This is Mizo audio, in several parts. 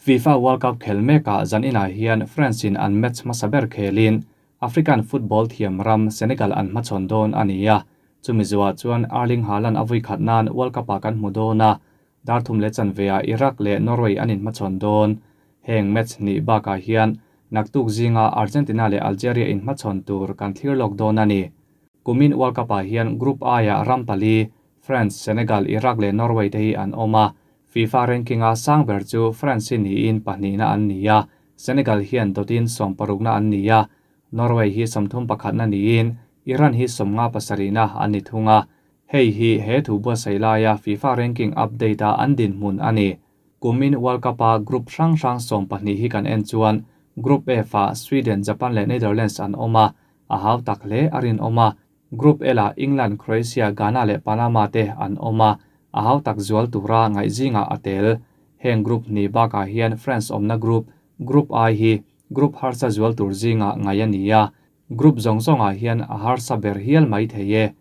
FIFA World Cup khel mekah zaninah hian France in an match hmasa ber khelin African football thiam ram Senegal an hmachhawn dawn a ni a. Chumi zuah chuan Erling Haaland a vui khat nan World Cup ah kan hmu dawn a, dar thum leh chanve ah Iraq leh Norway an inhmachhawn dawn. Heng match hnih bakah hian naktuk zinga Argentina leh Algeria inhmachhawn tur kan thlir lawk dawn a ni. Kumin World Cup ah hian Group I ah ram pali, France, Senegal, Iraq leh Norway te hi an awm a. FIFA ranking-a sang ber chu France hi niin pahnihna an ni a, Senegal hian dawtin sawmparukna an ni a, Norway hi sawmthum pakhatna niin Iran hi sawmnga pasarihna an ni thung a. Hei hi he thu buatsaih laia FIFA ranking update-a an dinhmun a ni. Kumin World Cup-a group hrang hrang 12 hi kan en chuan Group F-ah Sweden, Japan leh Netherlands an awm a, a hau tak hle a rinawm a. Group L-ah England, Croatia, Ghana leh Panama te an awm a, a hau tak zual tura ngaih zingah a tel. Heng group hnih bakah hian France awmna group, Group I hi group harsa zual tur zingah ngaih a ni a, group zawng zawngah hian a harsa ber hial mai thei e.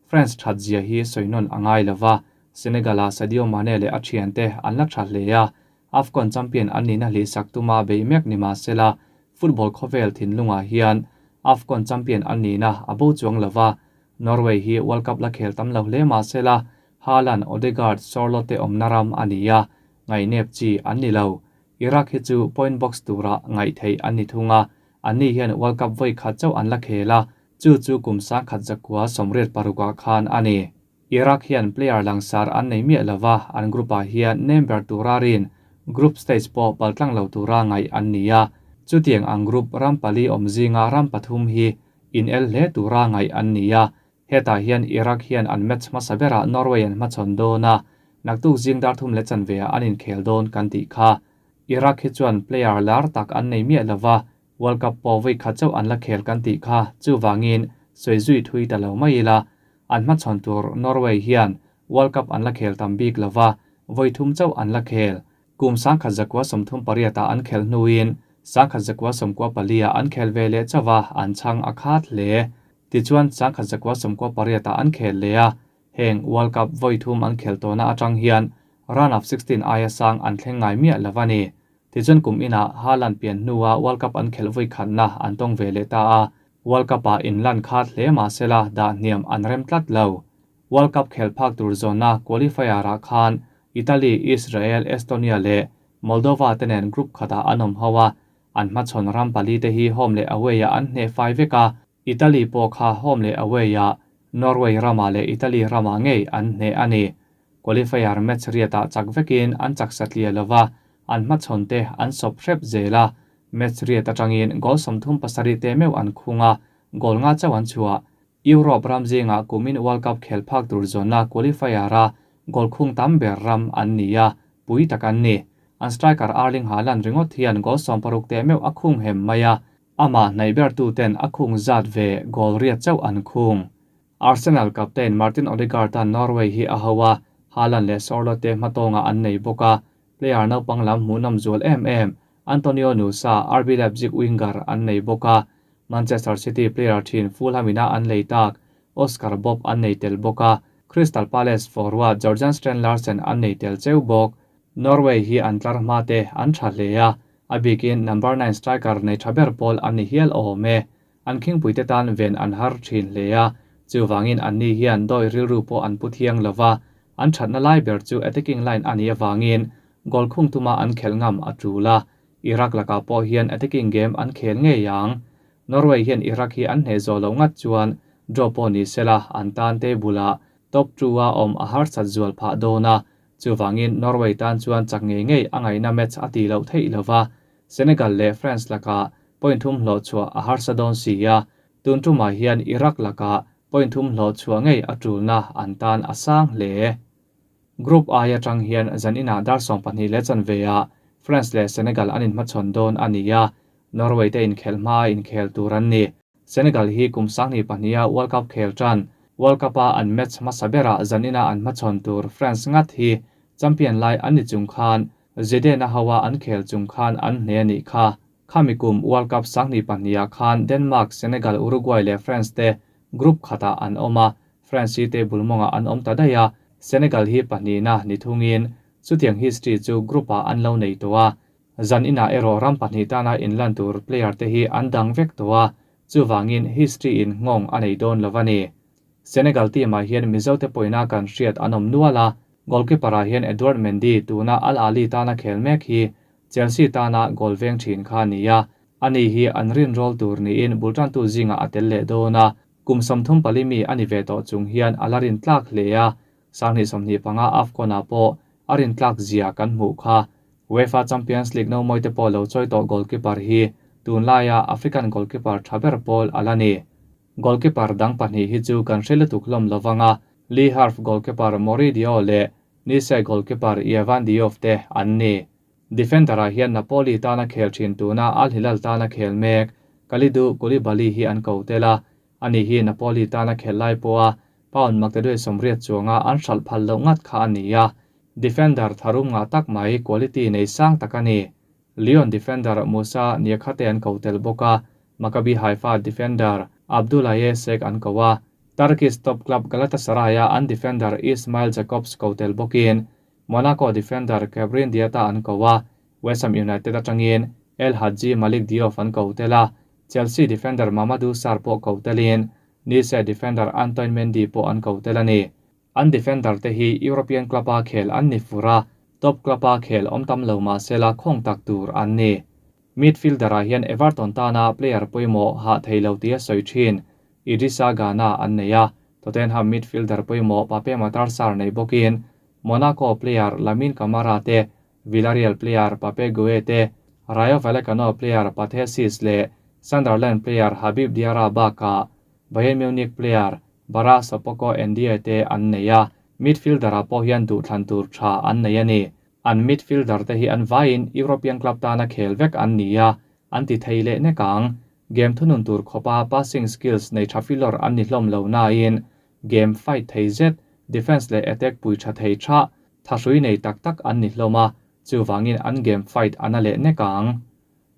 France that zia hi sawi nawn a ngai lo va, Senegal-a Sadio Mane leh a thiante an la tha hle a, AFCON champion an nihna hlihsak tuma beih mek ni mah sela, football khawvel thinlungah hian AFCON champion an nihna a bo chuang lo va, Norway hi World Cup la khel tam lo hle mah sela, Haaland, Odegaard, Sorloth te awmna ram a ni a, ngaihnep chi an ni lo. Iraq hi chu point box tura ngaih theih an ni thung a, anni hian World Cup vawi khat chauh an la khel a, chu chu kum sangkhat zakua 86ah khan a ni. Iraq hian player langsar an nei miah lo va, an group-ah hian nem ber tura rin group stage pawh paltlang lo tura ngaih an ni a. Chutiang ang group ram pali awm zinga ram pathum hi in el hle tura ngaih an ni a. Hetah hian Iraq hian an match hmasa berah Norway an hmachhawn dawn a, naktuk zing dar thum leh chanve-ah an inkhel dawn kan tih kha. Iraq hi chuan player lar tak an nei miah lo va, World Cup pawh vawi khat chauh an la khel kan tih kha, chuvangin sawi zui thui ta lo mai ila. An hmachhawn tur Norway hian World Cup an la khel tam bik lo va, vawi thum chauh an la khel. Kum 1938-ah an khel hnuin 1994-ah an khel ve leh chauh a, an chhang a khat hle. Tichuan 1998-ah an khel leh a, heng World Cup vawi thum an khel tawhna atang hian round of 16 aia sang an thleng ngai miah lo a ni. Tichuan kum inah Haaland pian hnua World Cup an khelh vawi khatna an tawng ve leh ta a, World Cup-ah inlan khat hle mah sela dah hniam an rem tlat lo. World Cup khel phak tur zawnna qualifier-ah khan Italy, Israel, Estonia leh Moldova te nen group khatah an awm ho a, an hmachhawn ram pali te hi home leh away-ah an hneh fai vek a, Italy pawh kha home leh away-ah Norway ramah leh Italy ramah ngei an hneh a ni. Qualifier match riatah chak vekin an chak satliah lo va, an hmachhawn te an sawp hrep zel a, match riat atangin goal 37 te meuh an khung a, goal nga chauh an chhuah. Europe ram zingah kumin World Cup khel phak tur zawnna qualifier-a goal khung tam ber ram an ni a, pui tak an ni. An striker Erling Haaland ringawt hian goal 60 te meuh a khung hem mai a, amah hnaih ber tu ten a khung zat ve goal riat chauh an khung. Arsenal captain Martin Odegaard tan Norway hi a ho a, Haaland leh Sorloth te hmatawnga an nei bawk a, player naupang lam hmuhnawm zual em em Antonio Nusa, RB Leipzig winger an nei bawk a, Manchester City player thin Fulham ina an lei tak Oscar Bobb an nei tel bawk a, Crystal Palace forward Jorgen Strand Larsen an nei tel cheu bawk. Norway hi an tlar hma te an tha hle a, a bikin number 9 striker nei tha ber pawl an ni hial awm e. An khingpui te tan ven an har thin hle a, chuwangin an ni hian dawi rilru pawh an pu thiang lova, an thatna lai ber chu attacking line ani awangin goal khung tuma an khel ngam a tul a, Iraq laka pawh hian attacking game an khel ngei ang. Norway hian Iraq hi an hneh zo lo ngat chuan draw pawh ni sela an tan te bula top 2 a awm a har sat zual phah dawn a, chuwangin Norway tan chuan chak ngei ngei a ngaihna match a ti lo theih lova, Senegal leh France laka point thum hlo chhuah a har sa dawn si a, tun tumah hian Iraq laka point thum hlo chhuah ngei a tulna an tan a sang hle. Group I atang hian zanina dar 12 leh chanve a France leh Senegal an inhmachhawn dawn a ni a, Norway te inkhel hma inkhel tur an ni. Senegal hi kum 2002 a World Cup khel tan, World Cup a an match hmasa berah zanina an hmachhawn tur France ngat hi champion lai an ni chung khan Zidane a hawa an khel chung khan an hne ani kha. Khami kum World Cup 2002 khan Denmark, Senegal, Uruguay leh France te group khata an awm a, France hi te bulmonga an awm ta daih a, Senegal hi pahnihna ni thungin chutiang history chu group ah an lo nei to a. Zan inah erawh ram pahnih tana inlan tur player te hi an dang vek tawh a, chuvangin history in nghawng a nei dawn lo a ni. Senegal team ah hian Mizo te pawina kan hriat an awm nual a, goalkeeper ah hian Edouard Mendy tuna Al Ahly tana khel mek hi Chelsea tana goal veng thin kha a ni a, ani hi an rinrawl tur niin bul tantu zingah a tel leh dawn a, kum 34 mi a ni ve tawh chung hian a la rin tlak hle a, 2025 AFCON ah pawh a rin tlak zia kan hmuh kha. UEFA Champions League no mawi te pawh lo chawi tawh goalkeeper hi tunlaia African goalkeeper tha ber pawl a la ni. Goalkeeper dang pahnih hi chu kan hre lutuk hlawm lovang a, Le Havre goalkeeper Mory Diaw leh Nice goalkeeper Yehvann Diouf te an ni. Defender-ah hian Napoli tana khel thin tuna Al Hilal tana khel mek Kalidou Koulibaly hi an ko tel a, ani hi Napoli tana khel lai pawha pound maktaduai 80 chuanga an hralh phal loh ngat kha a ni a, defender tharum ngah tak mai quality nei sang tak a ni. Lyon defender Moussa Niakhaté an ko tel bawk a, Maccabi Haifa defender Abdoulaye Seck an ko a, Turkish top club Galatasaray-a an defender Ismail Jakobs ko tel bawkin Monaco defender Krepin Diatta an ko a, West Ham United atangin El Hadji Malick Diouf an ko tel a, Chelsea defender Mamadou Sarr pawh ko telin Nice defender Antoine Mendy pawh an ko tel a ni. An defender te hi European club-a khel an ni fur a, top club-a khel awm tam lo mah sela khawng tak tur an ni. Midfielder-ah hian Everton tana player pawimawh hah thei lo tia sawi thin Idrissa Gana an nei a, Tottenham midfielder pawimawh Pape Matar Sarr nei bawkin Monaco player Lamine Camara te, Villarreal player Pape Gueye te, Rayo Vallecano player Pathé Ciss leh Sunderland player Habib Diarra bakah Bayern Munich player Bara Sopoko Ndiaye te an nei a, midfielder-ah pawh hian duhthlan tur tha an nei a ni. An midfielder te hi an vaiin European club tana khel vek an ni a, an ti thei leh nek ang. Game thunun tur khawpa passing skills nei tha filawr an ni hlawm lo nain game fight thei zet, defence leh attack pui tha thei tha, thahrui nei tak tak an ni hlawm a, chuvangin an game fight a na leh nek ang.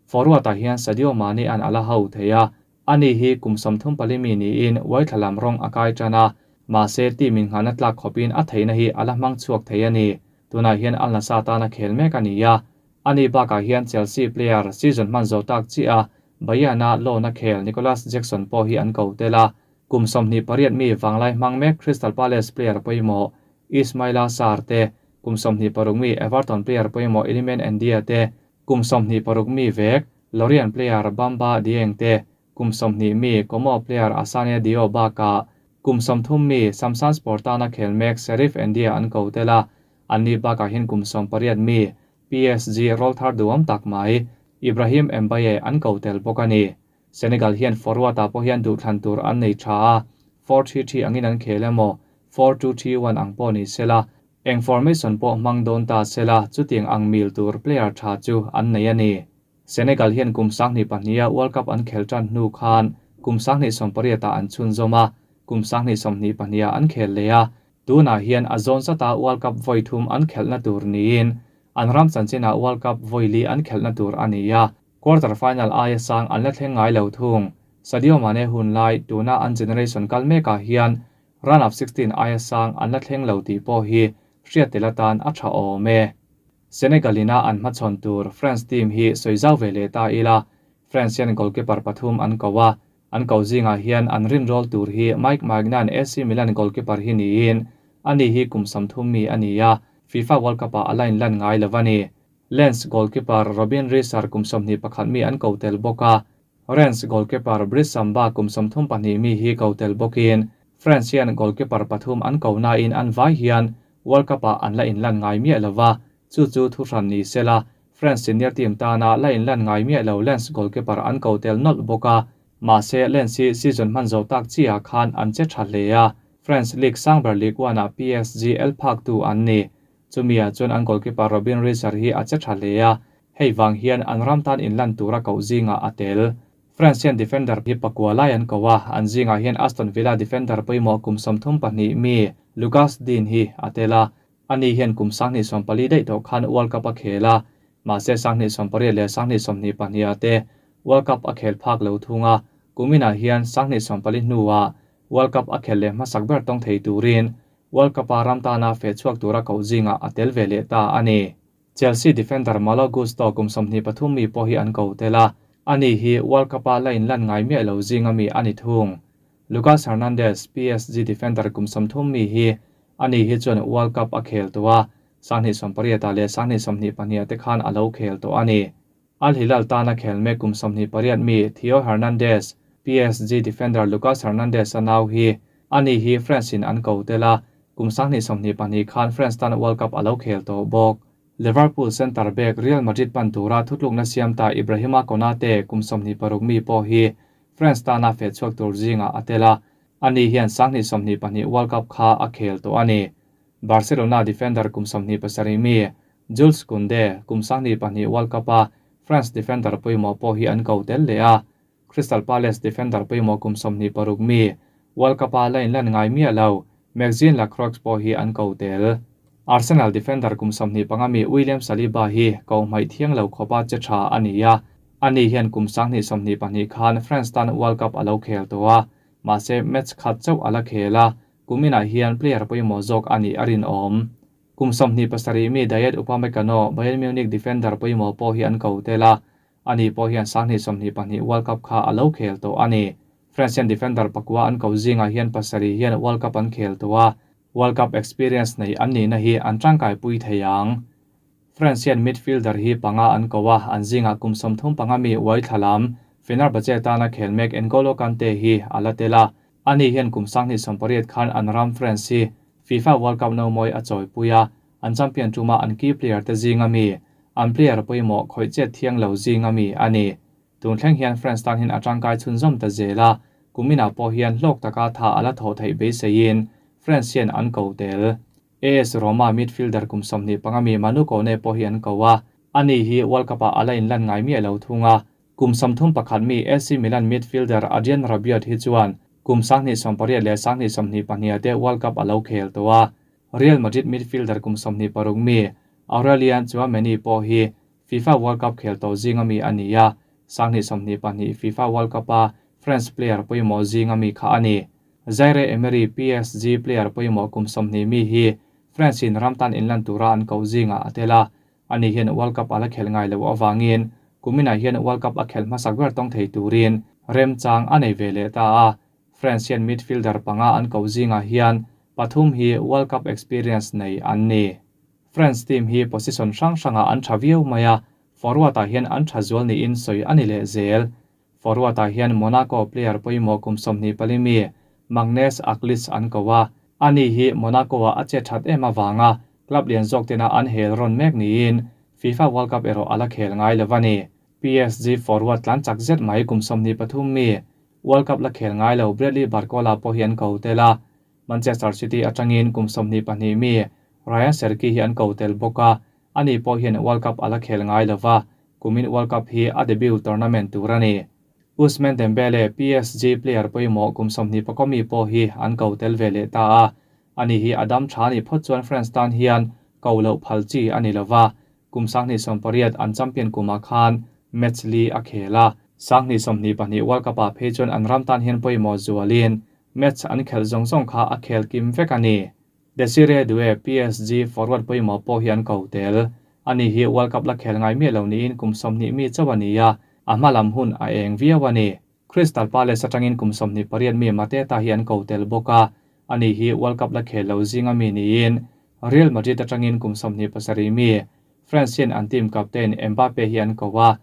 Forward-ah hian Sadio Mane an ala ho thei a, ani hi kum 34 mi niin uaithla lam rawng a kai tan a, mahse team in nghahna tlak khawpin a theihna hi ala hmang chhuak thei a ni. Tunah hian Al Nassr tana khel mek a ni a, ani bakah hian Chelsea player season hman zo tak chiah a, Bayern-a loan-a khel Nicolas Jackson pawh hi an ko tel a, kum 28 mi vanglai hmang mek Crystal Palace player pawimawh Ismaila Sarr te, kum 26 mi Everton player pawimawh Iliman Ndiaye te, kum 26 mi vek Lorient player Bamba Dieng te, kum 20 mi Como player Assane Diao bakah kum 30 mi Samsunspor tana khel mek Cherif Ndiaye an ko tel a, anni bakah hian kum 18 mi PSG rawlthar duam tak mai Ibrahim Mbaye an ko tel bawk a ni. Senegal hian forward-ah pawh hian duhthlan tur an nei tha a, 4-3-3 angin an khel emaw, 4-2-3-1 ang pawh ni sela, eng formation pawh hmang dawn ta sela chutiang ang mil tur player tha chu an nei a ni. Senegal hian kum 2002-a World Cup an khel tan hnu khan kum 2018-ah an chhunzawm a, kum 2022-ah an khel leh a, tunah hian a zawn zata World Cup vawi thum an khelhna tur niin an ram chanchinah World Cup vawi li an khelhna tur a ni a, quarter final aia sang an la thleng ngai lo thung. Sadio Mane hun lai tuna an generation kal mekah hian round of 16 aia sang an la thleng lo tih pawh hi hriat tel atan a tha awm e. Senegal-ina an hmachhawn tur France team hi sawi zau ve leh ta ila, France hian goalkeeper pathum an ko a, an ko zingah hian an rinrawl tur hi Mike Maignan AC Milan goalkeeper hi niin ani hi kum 30 mi a ni a, FIFA World Cup-ah a line lan ngai lo a ni. Lens goalkeeper Robin Risser kum 21 mi an ko tel bawk a, Rennes goalkeeper Brice Samba kum 32 mi hi ko tel bawkin France hian goalkeeper pathum an ko nain an vai hian World Cup-ah an la inlan ngai miah lova, chu chu thuhran ni sela, France senior team tana la inlan ngai miah lo Lens goalkeeper an ko tel nawlh bawk a, mahse Lens hi season hman zo tak chiah khan an che tha hle a, France League sangber Ligue 1-ah PSG el phak tu an ni. Chumia chuan an goalkeeper Robin Risser hi a che tha hle a, hei wang hian an ram tan inlan tura ko zinga a tel. France hian defender hi pakua lai an ko a, an zinga hian Aston Villa defender pawimawh kum 32 mi Lucas Digne hi a tel a, ani hian kum 24 daih tawh khan World Cup a khel a, mahse 28 leh 22 te World Cup a khel phak lo thunga, kumina hian 24 hnuah World Cup a khel leh hmasak ber tawng thei turin World Cup-a ram tana fe chhuak tura ko zinga a tel ve leh ta a ni. Chelsea defender Malo Gusto kum 23 mi pawh hi an ko tel a, ani hi World Cup-a la inlan ngai miah lo zinga mi a ni thung. Lucas Hernandez, PSG defender kum 30 mi hi ani hi chuan World Cup a khel tawh a, 2018 ah leh 2022 ah te khan a lo khel tawh a ni. Al Hilal tana khel mek kum 28 mi Theo Hernandez, PSG defender Lucas Hernandez-a nau hi ani hi France-in an ko tel a, kum 2022 khan France tan World Cup a lo khel tawh bawk. Liverpool centre back Real Madrid pan tura thutlukna siam ta Ibrahima Konate kum 26 mi pawh hi France tana feh chhuak tur zingah a tel a, ani hian 2022 World Cup kha a khel tawh a ni. Barcelona defender kum 27 mi Jules Kounde kum 22 World Cup-a France defender pawimawh pawh hi an ko tel leh a. Crystal Palace defender pawimawh kum 26 mi World Cup-a la inlan ngai miah lo Maxine Lacroix pawh hi an ko tel. Arsenal defender kum 25 mi William Saliba hi ko hmaih thiang lo khawpa che tha a ni a. Ani hian kum 2022 khan France tan World Cup a lo khel tawh a, mahse match khat chauh a la khel a, kuminah hian player pawimawh zawk a nih a rinawm. Kum 27 mi Dayot Upamecano, Bayern Munich defender pawimawh pawh hi an ko tel a, ani pawh hian 2022 World Cup kha a lo khel tawh a ni. France hian defender pakua an ko zingah hian pasarih hian World Cup an khel tawh a, World Cup experience nei an nihna hi an tangkai pui thei ang. France hian midfielder hi panga an ko a, an zingah kum 35 mi uai thlalam Fenerbahce tana khel mek N'Golo Kante hi a la tel a, ani hian kum 2018 khan an ram France hi FIFA World Cup no mawi a chawi pui a, an champion tuma an key player te zinga mi, an player pawimawh khawih chet thiang lo zinga mi a ni. Tun thleng hian France tan hin a tangkai chhunzawm ta zel a, kumina pawh hian hlawk taka tha a la thaw theih beiseiin France hian an ko tel. AS Roma midfielder kum 25 mi Manu Kone pawh hi an ko a, ani hi World Cup-ah a la inlan ngai miah lo thung a. Kum 31 mi AC Milan midfielder Adrien Rabiot hi chuan kum 2018 leh 2022 te World Cup a lo khel tawh a. Real Madrid midfielder kum 26 mi Aurelien Tchouameni pawh hi FIFA World Cup khel tawh zinga mi a ni a, 2022 FIFA World Cup-a France player pawimawh zinga mi kha a ni. Zaire Emery PSG player pawimawh kum 20 mi hi France-in ram tan inlan tura an ko zingah a tel a, ani hian World Cup a la khel ngai lo awangin kuminah hian World Cup a khel hmasak ber tawng thei turin remchang a nei ve leh ta a. France hian midfielder panga an ko zingah hian pathum hi World Cup experience nei an ni. France team hi position hrang hrangah an tha viau mai a, forward-ah hian an tha zual niin sawi a ni leh zel. Forward-ah hian Monaco player pawimawh kum 24 mi Maghnes Akliouche an ko a, ani hi Monaco-ah a che that em awanga club lian zawk tena an hel rawn mek niin FIFA World Cup erawh a la khel ngai lo a ni. PSG forward tlan chak zet mai kum 23 mi World Cup la khel ngai lo Bradley Barcola pawh hi an ko tel a. Manchester City atangin kum 22 mi Rayan Cherki hi an ko tel bawk a, ani pawh hian World Cup a la khel ngai lo va, kumin World Cup hi a debut tournament tur a ni. Ousmane Dembele, PSG player pawimawh kum 24 mi pawh hi an ko tel ve leh ta a, ani hi a dam tha ni phawt chuan France tan hian ko loh phal chi a ni lo va, kum 2018 an champion kumah khan match li a khel a. 2022 World Cup-ah phei chuan an ram tan hian pawimawh zualin match an khel zawng zawng kha a khel kim vek a ni. Desire Doue, PSG forward pawimawh pawh hi an ko tel. Ani hi World Cup la khel ngai miah lo niin kum 20 mi chauh a ni a, a hma lam hun a eng viau a ni. Crystal Palace atangin kum 28 mi Mateta hi an ko tel bawk a, ani hi World Cup la khel lo zinga mi niin Real Madrid atangin kum 27 mi France hian an team captain Mbappe hi an ko a.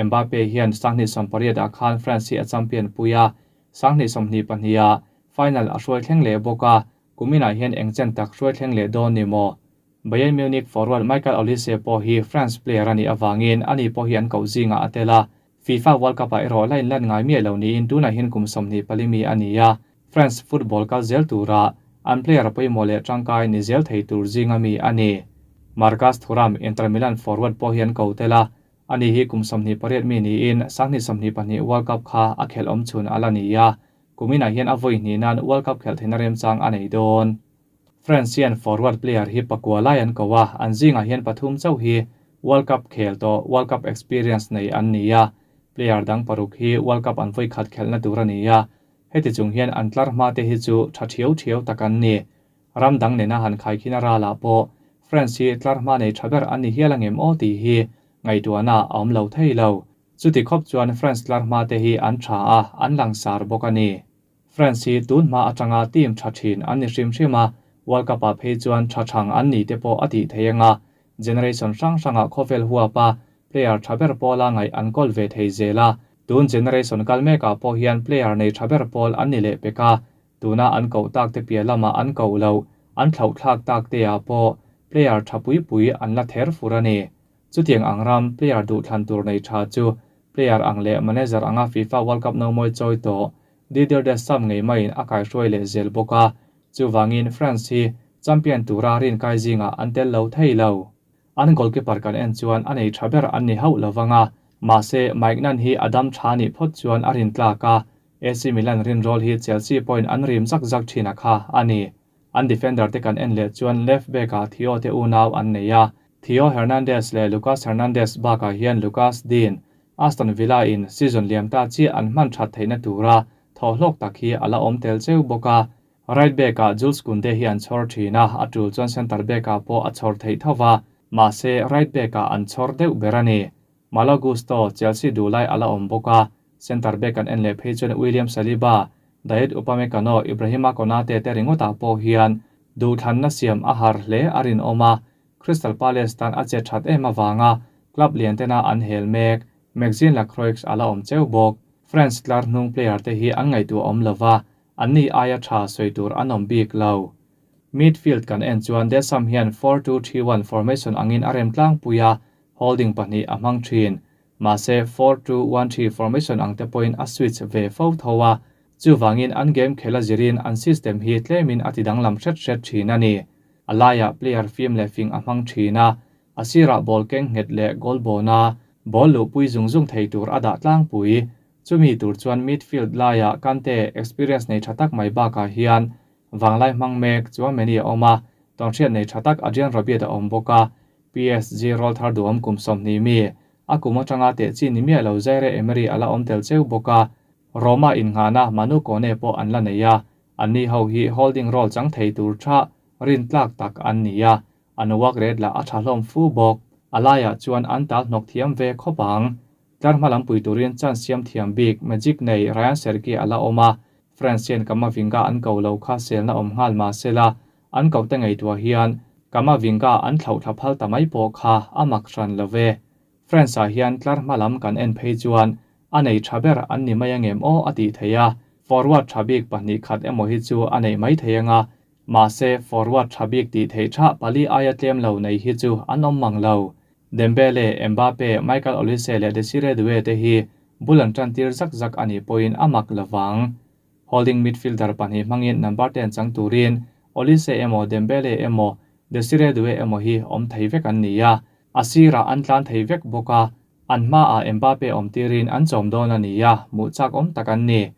Mbappe hian 2018 ah khan France hi a champion pui a, 2022 ah final a hruai thleng leh bawk a, kuminah hian engchen tak hruai thleng leh dawn ni maw. Bayern Munich forward Michael Olise pawh hi France player a nih awangin ani pawh hi an ko zingah a tel a. FIFA World Cup-ah erawh la inlan ngai miah lo niin tunah hian kum 24 mi a ni a. France football kal zel tura an player pawimawh leh tangkai ni zel thei tur zinga mi a ni. Marcus Thuram, Inter Milan forward pawh hi an ko tel a, ani hi kum 28 mi niin 2022 World Cup kha a khel awm chhun a la ni a, kuminah hian a vawi hnih nan World Cup khel theihna remchang a nei dawn. France hian forward player hi pakua lai an ko a, an zingah hian pathum chauh hi World Cup khel tawh World Cup experience nei an ni a, player dang paruk hi World Cup an vawi khat khelhna tur a ni a, heti chung hian an tlar hma te hi chu tha thiau thiau tak an ni. Ram dang nena han khai khina ralah pawh France hi tlar hma nei tha ber an ni hial angem aw tih hi ngaihtuahna a awm lo thei lo. Chuti khawp chuan France tlar hma te hi an tha a, an langsar bawk a ni. France hi tun hma atanga team tha thin an ni hrim hrim a, World Cup ah phei chuan tha thang an ni te pawh a tih thei anga, generation hrang hrangah khawvel huapa player tha ber pawla ngaih an kawl ve thei zel a, tun generation kal mekah pawh hian player nei tha ber pawl an ni leh pek a, tuna an koh tak te piah lamah an koh loh, an thlauh thlak tak te ah pawh player tha pui pui an la ther fur a ni. Chutiang ang ram player duhthlan tur nei tha chu player ang leh manager anga FIFA World Cup nomawi chawi tawh Didier Deschamps ngei maiin a kaihruai leh zel bawk a, chuvangin France hi champion tura rinkai zingah an tel lo thei lo. An goalkeeper kan en chuan a nei tha ber an ni hauh lo vang a, mahse Maignan hi a dam tha nih phawt chuan a rin tlak a, AC Milan rinrawl hi Chelsea pawhin an rim zak zak thin a kha a ni. An defender te kan en leh chuan left back ah Theo te unau an nei a, Theo Hernandez leh Lucas Hernandez bakah hian Lucas Digne, Aston Villa in season liam ta chiah an hman that theihna tura thawhhlawk tak hi a la awm tel cheu bawk a. Right back ah Jules Kounde hi an chhawr thin a, a tul chuan centre back ah pawh a chhawr theih tho va, mahse right back ah an chhawr deuh ber a ni. Malo Gusto, Chelsea duh lai a la awm bawk a, centre back an en leh phei chuan William Saliba, Dayot Upamecano, Ibrahima Konate te ringawtah pawh hian duhthlanna siam a har hle a rinawm a, Crystal Palace tan a che that em avanga club lian tena an hel mek, Maxime Lacroix a la awm cheu bawk. France tlar hnung player te hi an ngaihtuah awm lova, anni aia tha sawi tur an awm bik lo. Midfield kan en chuan Deschamps hian 4-2-3-1 formation angin a rem tlangpui a, holding pahnih a hmang thin. Mahse, 4-2-1-3 formation ang te pawhin a switch ve fo tho a, chuvangin an game khel a zirin an system hi tlemin a tidanglam hret hret thin a ni. A laiah player fim leh fing a hmang thin a, a sirah ball keng nghet leh goal bawna ball luhpui zung zung thei tur a dah tlangpui. Chumi tur chuan midfield laiah Kante experience nei tha tak mai bakah hian vanglai hmang mek Tchouameni a awm a, tawnhriat nei tha tak Adrien Rabiot a awm bawk a, PSG rawl thar duhawm kum 20 mi, a kum atanga teh chi ni miah lo Zaire Emery a la awm tel cheu bawk a, Roma innghahna Manu Kone pawh an la nei a, anni ho hi holding role chang thei tur tha rin tlak tak an ni a, an work rate lah a tha hlawm fu bawk. A laiah chuan an tal hnawk thiam ve khawp ang. Tlar hma lam pui turin chance siam thiam bik Magic nei Rayan Cherki a la awm a, France hian Camavinga an ko lo kha selna awm nghal mah sela, An kote ngaihtuah hian Camavinga an thlauh thla phal ta mai pawh kha a mak hran lo ve. France-ah hian tlar hma lam kan en phei chuan a nei tha ber an ni mai angem aw a tih theih a, forward tha bik pahnih khat emaw hi chu a neih mai thei anga, mahse forward tha bik tih theih tha pali aia tlem lo nei hi chu an awm mang lo. Dembele, Mbappe, Michael Olise leh Desire Doue te hi bul an tan tir zak zak a nih pawhin a mak lovang. Holding midfielder pahnih hmangin number 10 chang turin Olise emaw Dembele emaw Desire Doue emaw hi awm thei vek an ni a, a sirah an tlan thei vek bawk a, an hmaah Mbappe awm tirin an chawm dawn a ni a, hmuh chak awm tak an ni.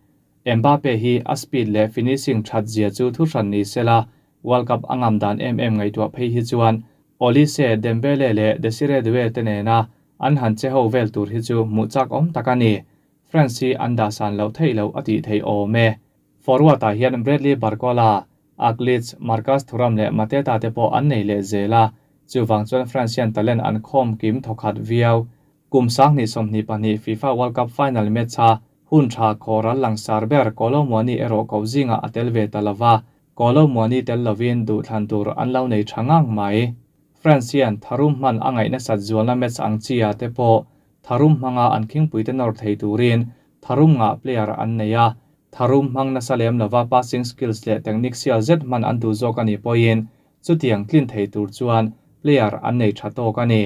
Mbappe hi a speed leh finishing that zia chu thuhran ni sela, World Cup a ngam dan em em ngaihtuah phei hi chuan Olise, Dembele leh Desire Doue te nena an han che ho vel tur hi chu hmuh chak awm tak a ni. France hi an dahsan loh theih loh a tih theih awm e. Forward-ah hian Bradley Barcola, Aglitz, Marcus Thuram leh Mateta te pawh an nei leh zel a, chuvang chuan France hian talent an khawm kim thawkhat viau. Kum 2022 FIFA World Cup final match-a hun tha khawral langsar ber Kolo Muani erawh koh zingah a tel ve ta lova, Kolo Muani tel lovin duhthlan tur an lo nei tha ngang mai. France hian tharum hman a ngaih nasat zualna match ang chi-ah te pawh Tharum hmanga an khingpuite nawr thei turin tharum ngah player an nei a, tharum hmang nasa lem lova passing skills leh technique sial zet hman an duh zawk a nih pawhin chutiang tlin thei tur chuan player an nei tha tawk a ni.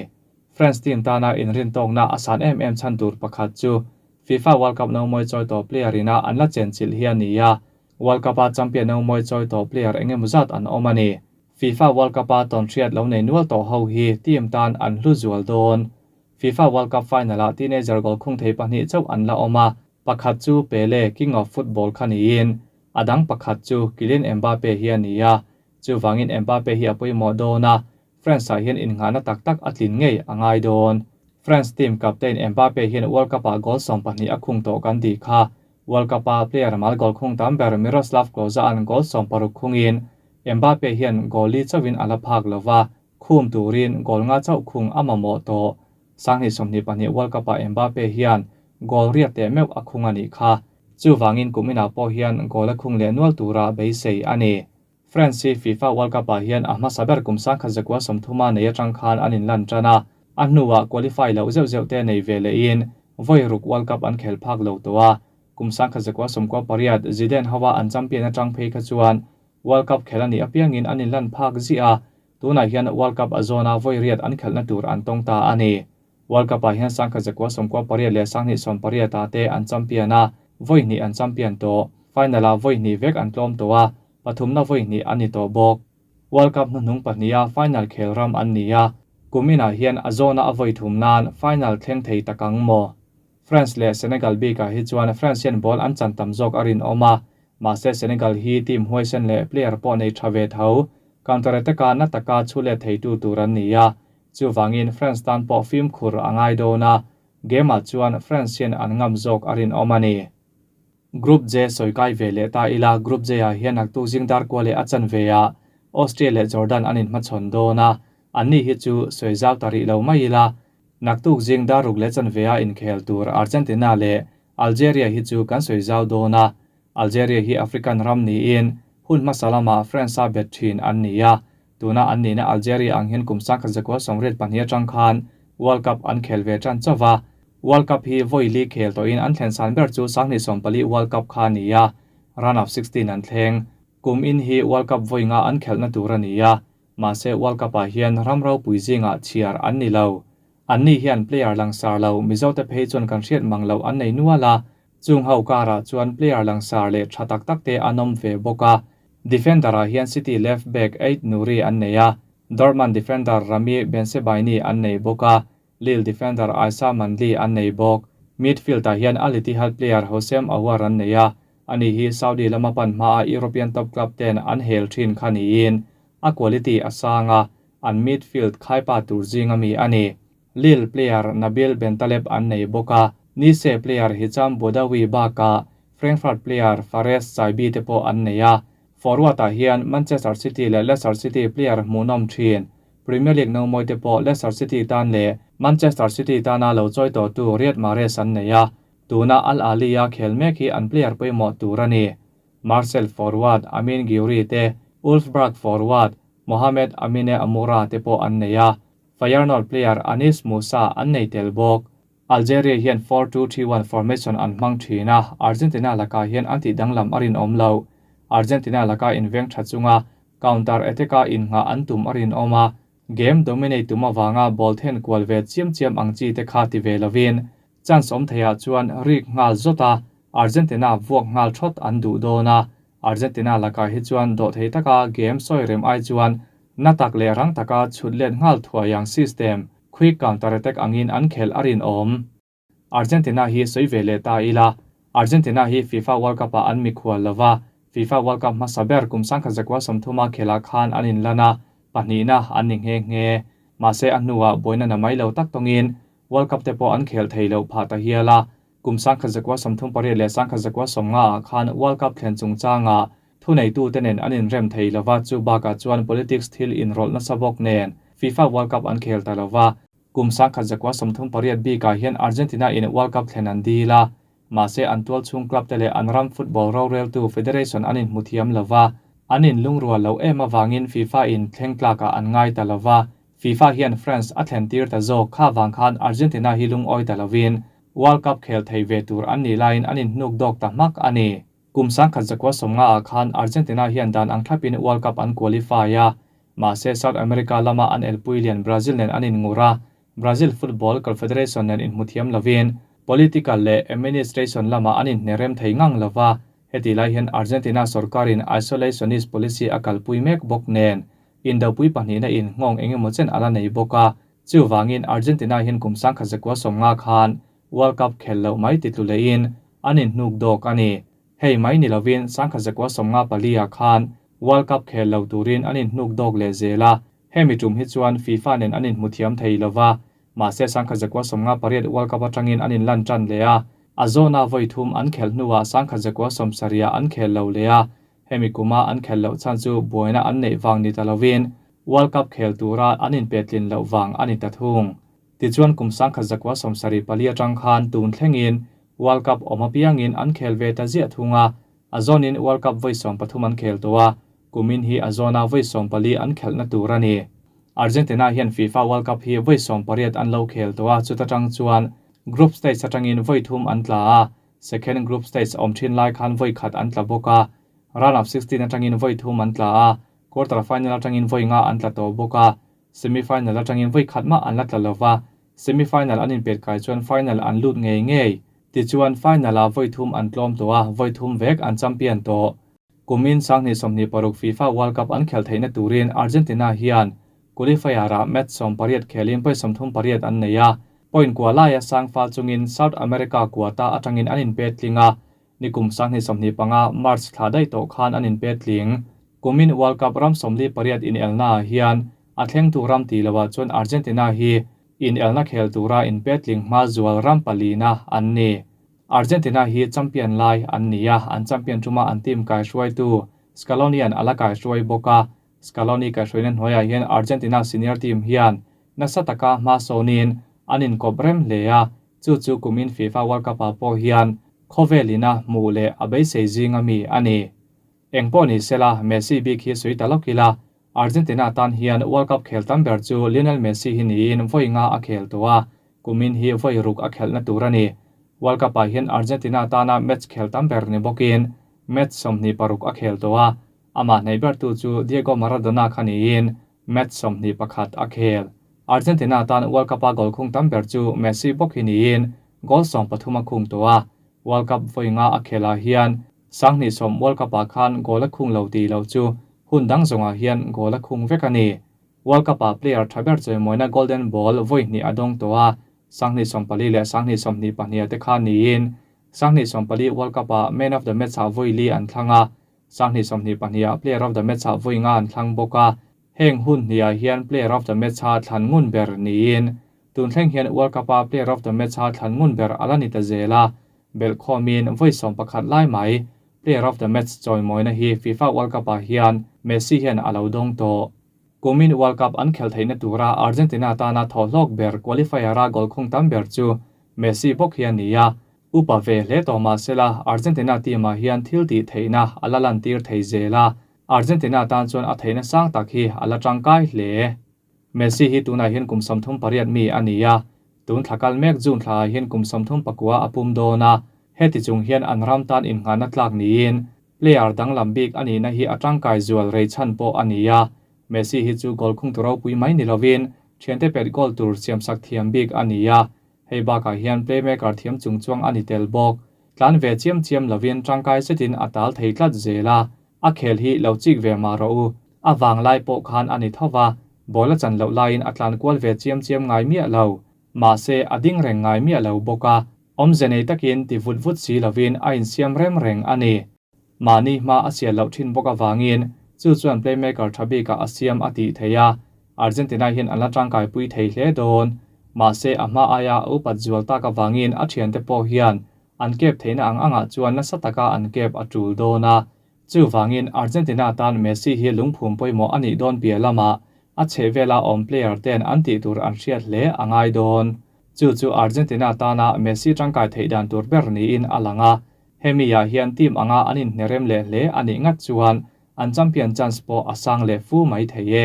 France team tana inrintawkna a san em em chhan tur pakhat chu FIFA World Cup nomawi chawi tawh player ina an la chenchilh hi a ni a, World Cup-a champion nomawi chawi tawh player engemaw zat an awm a ni. FIFA World Cup-a tawnhriat lo nei nual tawh ho hi team tan an hlu zual dawn. FIFA World Cup final-ah teenager goal khung thei pahnih chauh an la awm a, pakhat chu Pele, King of Football kha niin, a dang pakhat chu Kylian Mbappe hi a ni a. Chuvangin Mbappe hi a pawimawh dawn a, France-ah hian innghahna tak tak a tlin ngei a ngai dawn. France team captain Mbappe hian World Cup-ah goal 12 a khung tawh kan tih kha. World Cup-a player mal goal khung tam ber Miroslav Klose-a'n goal 60 khungin Mbappe hian goal li chauhin a la phak lo va. Khum turin goal nga chauh khung a mamawh tawh. 2022 World Cup-ah Mbappe hian goal riat teh meuh a khung a nih kha. Chuvangin kuminah pawh hian goal a khung leh nual tura beisei a ni. France hi FIFA World Cup-ah hian a hmasa ber kum 1930-a nei atang khan an inlan tan a, a hnuah qualify loh zeuh zeuh te nei ve lehin vawi ruk World Cup an khel phak lo tawh a. Kum 1998 Zidane hoa an champion atang phei kha chuan World Cup khel a nih apiangin an inlan phak ziah a, tunah hian World Cup a zawna vawi riat an khelhna tur an tawng ta a ni. World Cup-ah hian 1998 leh 2018-ah te an champion a, vawi hnih an champion tawh. Final-ah vawi hnih vek an tlawm tawh a, pathumna vawi hnih an ni tawh bawk. World Cup hnuhnung pahniha final khel ram an ni a, kuminah hian a zawna a vawi thum nan final thleng thei tak ang maw? France leh Senegal bikah hi chuan France hian ball an chan tam zawk a rinawm a, mahse Senegal hi team huaisen leh player pawh nei tha ve tho, counter attack-a na taka chhu let theitu tur an ni a, chuvangin France tan pawh fimkhur a ngai dawn a, game-ah chuan France hian an ngam zawk a rinawm a ni. Group J sawi kai ve leh ta ila, Group J-ah hian naktuk zing dar kual leh a chanve ah Austria leh Jordan an inhmachhawn dawn a, anni hi chu sawi zau ta rih lo mai ila, naktuk zing dar ruk leh chanve a inkhel tur Argentina leh Algeria hi chu kan sawi zau dawn a, Algeria hi African ram niin hun hmasa lama France-a bet thin an ni a, tuna an nihna Algeria ang hian kum 1982 atang khan World Cup an khel ve tan chauh va, World Cup hi vawi li khel tawhin an thlen san ber chu 2014 World Cup kha a ni a, round of 16 an thleng. Kum in hi World Cup vawi nga an khelhna tur a ni a, mahse World Cup-ah hian ram ropui zingah chhiar an ni lo. Anni hian player langsar lo Mizote phei chuan kan hriat mang loh an nei nual a, chung ho karah chuan player langsar leh tha tak tak te an awm ve bawk a. Defender-ah hian City left back Ait Nouri an nei a, Dortmund defender Ramy Bensebaini an nei bawk a, Lille defender Aissa Mandi an nei bawk. Midfield-ah hian Al Ittihad player Houssem Aouar an nei a, ani hi Saudi lama pan hmaa European top club ten an hel thin kha niin a quality a sang a, an midfield khaipa tur zinga mi a ni. Lille player Nabil Bentaleb an nei bawk a, Nice player Hicham Boudaoui bakah Frankfurt player Fares Chaibi te pawh an nei a. Forward-ah hian Manchester City leh Leicester City player hmuhnawm thin Premier League nomawi te pawh Leicester City tan leh Manchester City tana lo chawi tawhtu Riyad Mahrez an nei a, tuna Al Ahly-a khel mek hi an player pawimawh tur a ni. Marseille forward Amine Gouiri te, Wolfsburg forward Mohamed Amine Amoura te pawh an nei a, Feyenoord player Anis Moussa an nei tel bawk. Algeria hian 4-2-3-1 formation an hmang thin a, Argentina lakah hian an tih danglam a rinawm lo. Argentina laka inveng tha chunga counter attack-a innghah an tum a rinawm a, game dominate tum avanga ball then kual ve chiam chiam ang chi te kha ti ve lovin chance awm theiah chuan rik nghal zawt a, Argentina vuak nghal thawt an duh dawn a, Argentina lakah hi chuan dawhthei taka game sawi rem ai chuan na tak leh rang taka chhut let nghal thuai ang system, quick counter attack angin an khelh a rinawm. Argentina hi sawi ve leh ta ila, Argentina hi FIFA World Cup-ah an mikhual lova, FIFA World Cup hmasa ber kum 1930 khelah khan an inlan a, pahnihna an ni nghe nghe. Mahse a hnuah buaina na mai lo tak tawngin World Cup te pawh an khel thei loh phah ta hial a. Kum 1938 leh 1950-ah khan World Cup thlen chungchangah thuneitute nen an inrem thei lova, chu bakah chuan politics thil inrawlh nasa bawk nen FIFA World Cup an khel ta lova. Kum 1938 bikah hian Argentina in World Cup thlen an dil a, mahse an tualchhung club te leh an ram football roreltu federation an inhmu thiam lova, an inlungrual loh em avangin FIFA in thleng tlakah an ngai ta lova, FIFA hian France a thlen tir ta zawk kha vang khan Argentina hi lungawi ta lovin World Cup khel thei ve tur an nih laiin an inhnuk dawk ta hmak a ni. Kum 1950 ah khan Argentina hian dan ang thlapin World Cup an qualify a, mahse South America lama an elpui lian Brazil nen an inngur a, Brazil Football Confederation nen inhmu thiam lovin political leh administration lamah an inhnerem thei ngang lova, hetih lai hian Argentina sorkarin isolationist policy a kalpui mek bawk nen indopui pahnihna in nghawng engemaw chen a la nei bawk a, chuvangin Argentina hian kum 1950 khan World Cup khel loh mai ti tlu lehin an inhnuk dawk a ni. Hei mai ni lovin 1954 ah khan World Cup khel lo turin an inhnuk dawk leh zel a, hemi tum hi chuan FIFA nen an inhmu thiam thei lova, mahse 1958 World Cup atangin an inlan tan leh a, a zawna vawi thum an khelh hnuah 1970 ah an khel lo leh a, hemi kuma an khel loh chhan chu buaina an neih vang ni ta lovin World Cup khel tura an inpetlin loh vang a ni ta thung. Tichuan kum 1974 atang khan tun thlengin World Cup awm apiangin an khel ve ta ziah thung a, a zawnin World Cup vawi 13 an khel tawh a, kumin hi a zawna vawi 14 an khelhna tur a ni. Argentina hian FIFA World Cup hi vawi 18 an lo khel tawh a, chuta tang chuan group stage atangin vawi thum an tla a, second group stage awm thin lai khan vawi khat an tla bawk a, round of 16 atangin vawi thum an tla a, quarter final atangin vawi nga an tla tawh bawk a, semi final atangin vawi khat mah an la tla lova, semi final an inpet kai chuan final an lut ngei ngei. Tichuan final a vawi thum an tlawm tawh a, vawi thum vek an champion tawh. Kumin 2026 FIFA World Cup an khel theihna turin Argentina hian qualifier ah match 18 khelin point 38 an nei a, point kua laia sang fal chungin South America quota atangin an inpet tling a, nikum 2025 March thla daih tawh khan an inpet tling. Kumin World Cup ram 48 in elna ah hian a thleng tu ram ti loah chuan Argentina hi in elna khel tura inpet tling hma zual ram palina an ni. Argentina hi champion lai an ni a, an champion tuma an team kai hruai tu Scaloni an ala kai hruai bawk a. Scaloni kai hruaina hnuaiah hian Argentina senior team hian nasa taka hma sawnin an inkawp rem hle a, chu chu kumin FIFA World Cup ah pawh hian khawvelina hmuh leh a beisei zinga mi a ni. Eng pawh ni sela Messi bik hi sui ta lawk ila, Argentina tan hian World Cup khel tam ber chu Lionel Messi hi niin vawi nga a khel tawh a, kumin hi vawi ruk a khelhna tur a ni. World Cup ah hian Argentina tana match khel tam ber ni bawkin match 26 a khel tawh a, amah hnaih ber tu chu Diego Maradona kha niin match 21 a khel. Argentina tan World Cup a goal khung tam ber chu Messi bawk hi niin goal 13 a khung tawh a, World Cup vawi nga a khelah hian 2010 World Cup ah khan goal a khung lo ti lo chu hun dang zawngah hian goal a khung vek a ni. World Cup ah player tha ber chawimawina Golden Ball vawi hnih a dawng tawh a, 2014 leh 2022 te khan niin 2014 World Cup ah Man of the Match ah vawi li an thlang a, 2022 ah Player of the Match ah vawi nga an thlang bawk a, heng hun hnih ah hian Player of the Match a thlan ngun ber niin tun thleng hian World Cup ah Player of the Match a thlan ngun ber ala ni ta zel a, belh khawmin vawi 11 lai mai Player of the Match chawimawina hi FIFA World Cup ah hian Messi hian a lo dawng tawh. Kumin World Cup an khel theihna tura Argentina tana thaw hlawk ber qualifier a goal khung tam ber chu Messi bawk hian ni a, upa ve hle tawh mahsela Argentina team ah hian thil tih theihna a la lan tir thei zel a, Argentina tan chuan a theihna sang tak hi a la tangkai hle. Messi hi tunah hian kum 38 mi a ni a, tun thlakal mek June thla ah hian kum 39 a pum dawn a, heti chung hian an ram tan innghahna tlak niin player danglam bik a nihna hi a tangkai zual rei chhan pawh a ni a. Messi hi chu goal khung tu ropui mai ni lovin thiante pet goal tur siamsak thiam bik a ni a, hei bakah hian playmaker thiam chung chuang a ni tel bawk. Tlan ve chiam chiam lovin tangkai zetin a tal thei tlat zel a, a khel hi lo chik ve ma ro u. A wang lai pawh khan a ni thova, ball a chan loh laiin a tlan kual ve chiam chiam ngai miah lo. Mahse a ding reng ngai miah lo bawk a, awm ze nei takin ti vut vut si lovin a insiam rem reng a ni. Mahni hma a sial loh thin bawk awangin chu chuan playmaker tha bikah a siam a tih thei a, Argentina hian an la tangkai pui thei hle dawn. Mahse a hma aia a upat zual tak awangin a thiante pawh hian an kep theihna ang angah chuan nasa taka an kep a tul dawn a. Chu wangin Argentina tan Messi hi lungphum pawimawh a nih dawn piah lamah a chhe vela awm player ten an tih tur an hriat hle a ngai dawn. Chu chu Argentina tana Messi tangkai theih dan tur ber niin a lang a, hemi ah hian team anga an inhnerem leh hle a nih ngat chuan an champion chance pawh a sang leh fu mai thei e.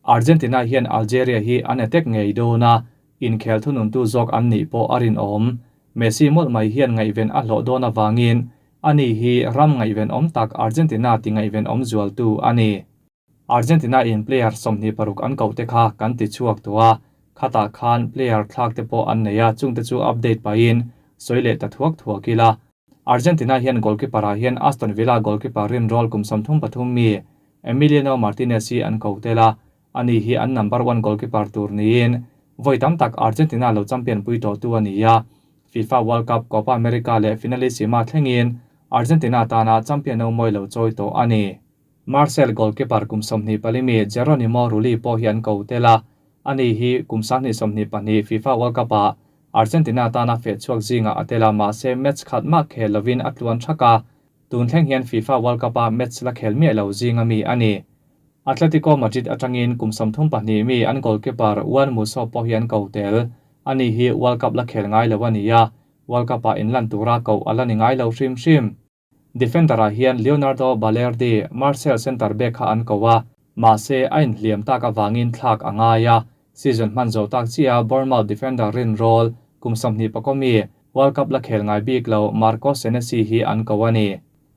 Argentina hian Algeria hi an attack ngei dawn a, inkhel thunun tu zawk an nih pawh a rin awm. Messi mawlh mai hian ngaihven a hlawh dawn awangin ani hi ram ngaihven awm tak Argentina ti ngaihven awm zual tu a ni. Argentina in player 26 an koh te kha kan ti chhuak tawh a, khatah khan player thlak te pawh an nei a, chungte chu update pahin sawi leh ta thuak thuak ila. Argentina hian goalkeeper ah hian Aston Villa goalkeeper rin roll kum 33 mi Emiliano Martinez hi an ko tel a, ani hi an number 1 goalkeeper tur niin vawi tam tak Argentina lo champion pui tawh tu a ni a. FIFA World Cup, Copa America leh Finalissima thlengin Argentina tana champion no mawi lo chawi tawh a ni. Marcel goalkeeper kum 24 mi Geronimo Rulli pawh hi an ko tel a, ani hi kum 2022 FIFA World Cup ah Argentina tana feh chhuak zinga a tel a, mahse match khat mah khel lovin a tluan thak a, tun thleng hian FIFA World Cup a match la khel miah lo zinga mi a ni. Atletico Madrid atangin kum 32 mi an goalkeeper Juan Musso pawh hi an ko tel. Ani hi World Cup la khel ngai lo a ni a, World Cup-ah inlan tura koh a la ni ngai lo hrim hrim. Defender-ah hian Leonardo Balerdi, Marseille centre back kha an ko a, mahse a inhliam tak avangin thlak a ngai a, season hman zo tak chiah Bournemouth defender rinrawl kum 20 mi World Cup la khel ngai bik lo Marcos Senesi hi an ko a ni.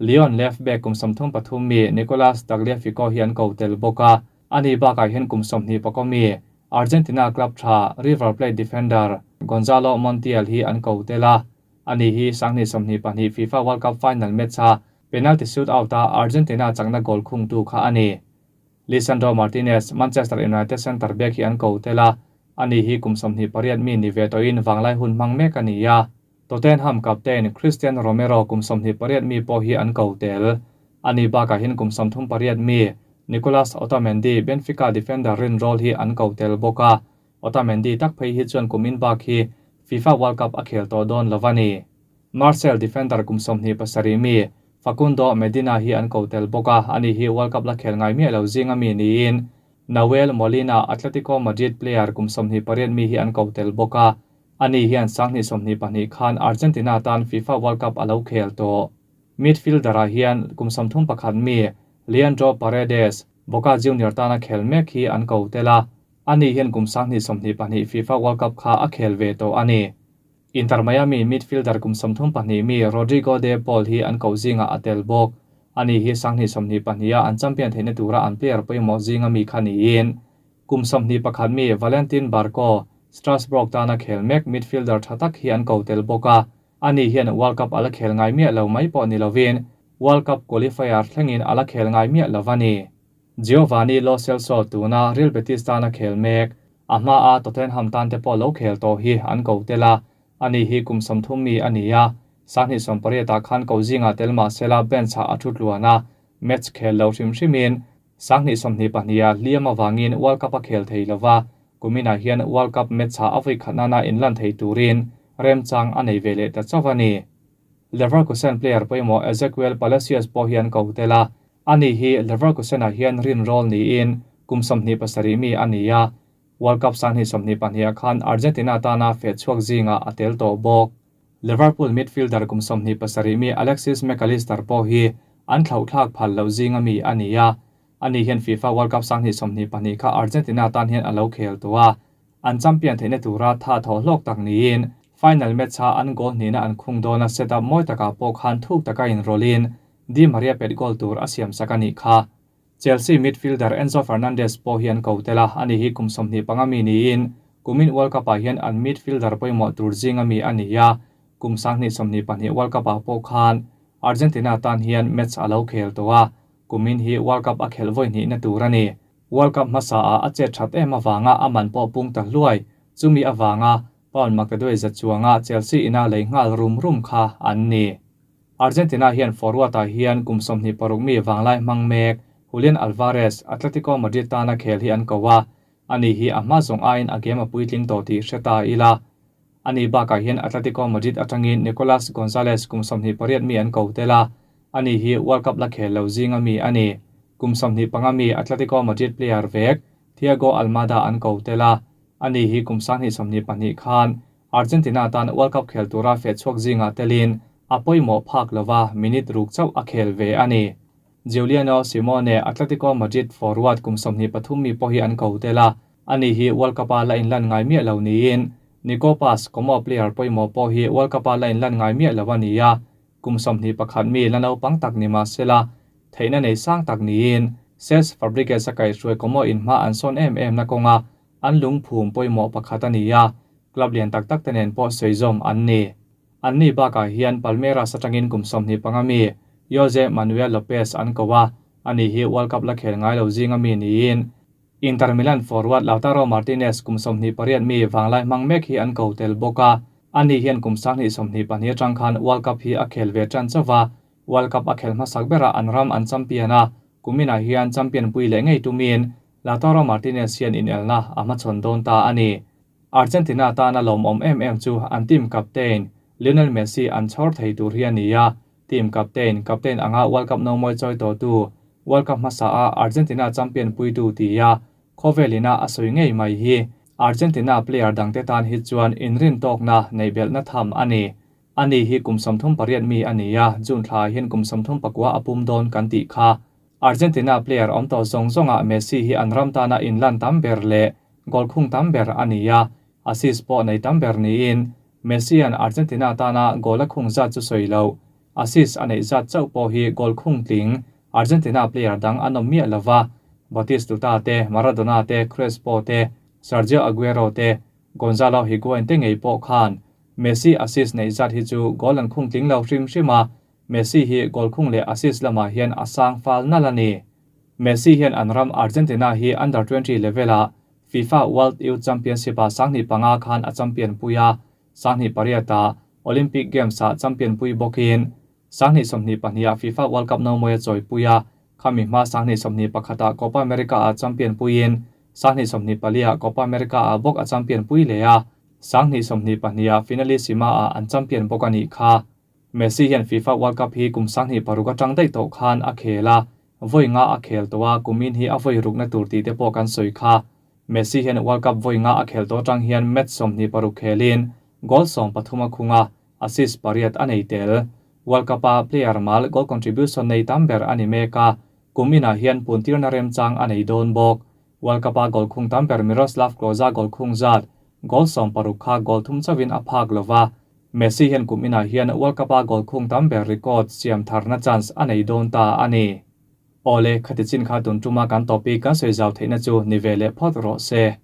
Lyon left back kum 33 mi Nicolas Tagliafico hi an ko tel bawk a, ani bakah hian kum 21 mi Argentina club tha River Plate defender Gonzalo Montiel hi an ko tel a, ani hi 2022 FIFA World Cup final match a penalty shootout a Argentina chakna goal khung tu kha ani. Lisandro Martinez, Manchester United centre back hi an ko tel a, ani hi kum 28 mi ni ve toin wanglai hun hmang mek ani a. Tottenham captain Cristian Romero kum 28 mi pawh hi an ko tel. Ani bakah hian kum 38 mi Nicolas Otamendi, Benfica defender rinrawl hi an ko tel bawk a. Otamendi tak phei hi chuan kumin bak hi FIFA World Cup a khel tawh dawn lo ani. Marseille defender kum 27 mi Facundo Medina hi an ko tel bawk a, ani hi World Cup la khel ngai miah lo zinga mi niin Nahuel Molina, Atletico Madrid player kum 28 mi hi an ko tel bawk a, ani hian 2022 khan Argentina tan FIFA World Cup a lo khel tawh. Midfielder-ah hian kum 31 mi Leandro Paredes, Boca Junior tana khel mek hi an ko tel a, ani hian kum 2022 FIFA World Cup kha a khel ve tawh ani. Inter Miami midfielder kum 32 mi Rodrigo de Paul hi an ko zinga a tel bawk. Ani hi 2022 a an champion theihna tura an player pawimawh zinga mi kha niin kum 21 mi Valentin Barco, Strasbourg tana khel mek midfielder tha tak hi an ko tel bawk a, ani hian World Cup ala khel ngai miah lo mai pawh ni lovin World Cup qualifier thlengin ala khel ngai miah lo ani. Giovanni Lo Celso tuna Real Betis tana khel mek, a hma a Tottenham tan te pawh lo khel tawh hi an ko tel a, ani hi kum 30 mi ani a, 2018 ah khan ko zinga tel mahsela bench ah a thu tluan a, match khel lo hrim hrimin 2022 ah hliam awangin World Cup a khel thei lova, kumina hian World Cup match ah a vui khatna na inlan thei turin remchang a nei ve leh ta chauh ani. Leverkusen player pawimawh Ezequiel Palacios pawh hi an ko tel a, ani hi Leverkusen ah hian rinrawl niin kum 27 mi ani a, World Cup 2022 khan Argentina tana fe chhuak zinga a tel tawh bawk. Liverpool midfielder kum 27 mi Alexis McAllister pawh hi an thlauh thlak phal lo zinga mi ani a, ani hian FIFA World Cup 2022 kha Argentina tan hian a lo khel tawh a, an champion theihna tura tha thaw hlawk tak niin final match a an goal hnihna an khung dawn a setup mawi takah pawh khan thuk taka inrawlin Di Maria pet goal tur a siam sak ani kha. Chelsea midfielder Enzo Fernandez pawh hi an ko tel a, ani hi kum 25 mi niin kumin World Cup ah hian an midfielder pawimawh tur zinga mi ani a, kum 2022 World Cup ah pawh khan Argentina tan hian match a lo khel tawh a, kumin hi World Cup a khel vawi hnihna tur ani. World Cup hmasa ah a chet that em awanga a man pawh pung ta hluai, chumi awanga Paul Makaduai za chuanga Chelsea ina lei nghal rum rum kha an ni. Argentina hian forward ah hian kum 26 mi wanglai hmang mek Julian Alvarez, Atletico Madrid tana khel hi an ko a, ani hi a hma zawng aiin a game a puitling tawh tih hre ta ila. Ani bakah hian Atletico Madrid atangin Nicolas Gonzalez kum 28 mi an ko tel a, ani hi World Cup la khel lo zinga mi ani. Kum 25 mi Atletico Madrid player vek Thiago Almada an ko tel a, ani hi kum 2022 khan Argentina tan World Cup khel tura fe chhuak zinga telin a pawimawh phak lova minute ruk chauh a khel ve ani. Giuliano Simeone, Atletico Madrid forward kum 23 mi pawh hi an ko tel a, ani hi World Cup a la inlan ngai miah lo niin Nico Paz, Como player pawimawh pawh hi World Cup a la inlan ngai miah lo ani a, kum 21 mi la naupang tak ni mahsela theihna nei sang tak niin Cesc Fabregas a kaihhruai Como in hma an sawn em em na kawnga an lungphum pawimawh pakhat ani a, club lian tak tak te nen pawh sawi zawm an ni. An ni bakah hian Palmeiras atangin kum 25 mi Jose Manuel Lopez an ko a, ani hi World Cup la khel ngai lo zinga mi niin Inter Milan forward Lautaro Martinez kum 28 mi wanglai hmang mek hi an ko tel bawk a, ani hian kum 2022 atang khan World Cup hi a khel ve tan chawa, World Cup a khel hmasak bera an ram an champion a, kumina hian champion pui leh ngei tumin Lautaro Martinez hian in elna a hmachhawn dawn ta ani. Argentina tana lawm awm em em chu an team captain Lionel Messi an chhawr thei tur hi ani a, team captain anga World Cup no mawi chawi tawh tu World Cup hmasa a Argentina champion puitu tia khawvelina a sawi ngei mai hi Argentina player dangte tan hi chuan inrin tawkna nei belhna tham a ni. Ani hi kum 38 mi a ni a, June thla hian kum 39 a pum dawn kan tih kha. Argentina player awm tawh zawng zawngah Messi hi an ram tana inlan tam ber leh goal khung tam ber a ni a, assist pawh nei tam ber niin Messi an Argentina tana goal a khung zat chu sawi lo. Assist a neih zat chauh pawh hi goal khung tling Argentina player dang an awm miah lova, Batistuta te, Maradona te, Crespo te, Sergio Aguero te, Gonzalo Higuain te ngei pawh khan Messi assist neih zat hi chu goal an khung tling lo hrim hrim a, Messi hi goal khung leh assist lamah hian a sang fal nalh a ni. Messi hian an ram Argentina hi under 20 level-ah FIFA World Youth Championship-ah 2005 khan a champion pui a, 2008-ah Olympic Games-ah champion pui bawkin 2022-ah FIFA World Cup no mawi a chawi pui a, khami hma 2021-ah Copa America-ah champion puiin 2024-ah Copa America-ah bawk a champion pui leh a, 2022-ah Finalissima-ah an champion bawk a nih kha. Messi hian FIFA World Cup hi kum 2006 atang daih tawh khan a khel a, vawi nga a khel tawh a, kumin hi a vawi rukna tur tih te pawh kan sawi kha. Messi hian World Cup vawi nga a khel tawh atang hian match 26 khelin goal 13 a khung a, assist 8 a nei tel. World Cup-a player mal goal contribution nei tam ber a ni mek a, kuminah hian puntirna remchang a nei dawn bawk. World Cup-a goal khung tam ber Miroslav Klose goal khung zat goal 16 kha goal thum chawin a phak lova. Messi hian kuminah hian World Cup-a goal khung tam ber record siam tharna chance a nei dawn ta a ni. Ole khati chin kha tun tuma kan topic kan sawi zau theihna chu ni ve leh phawt rawh se.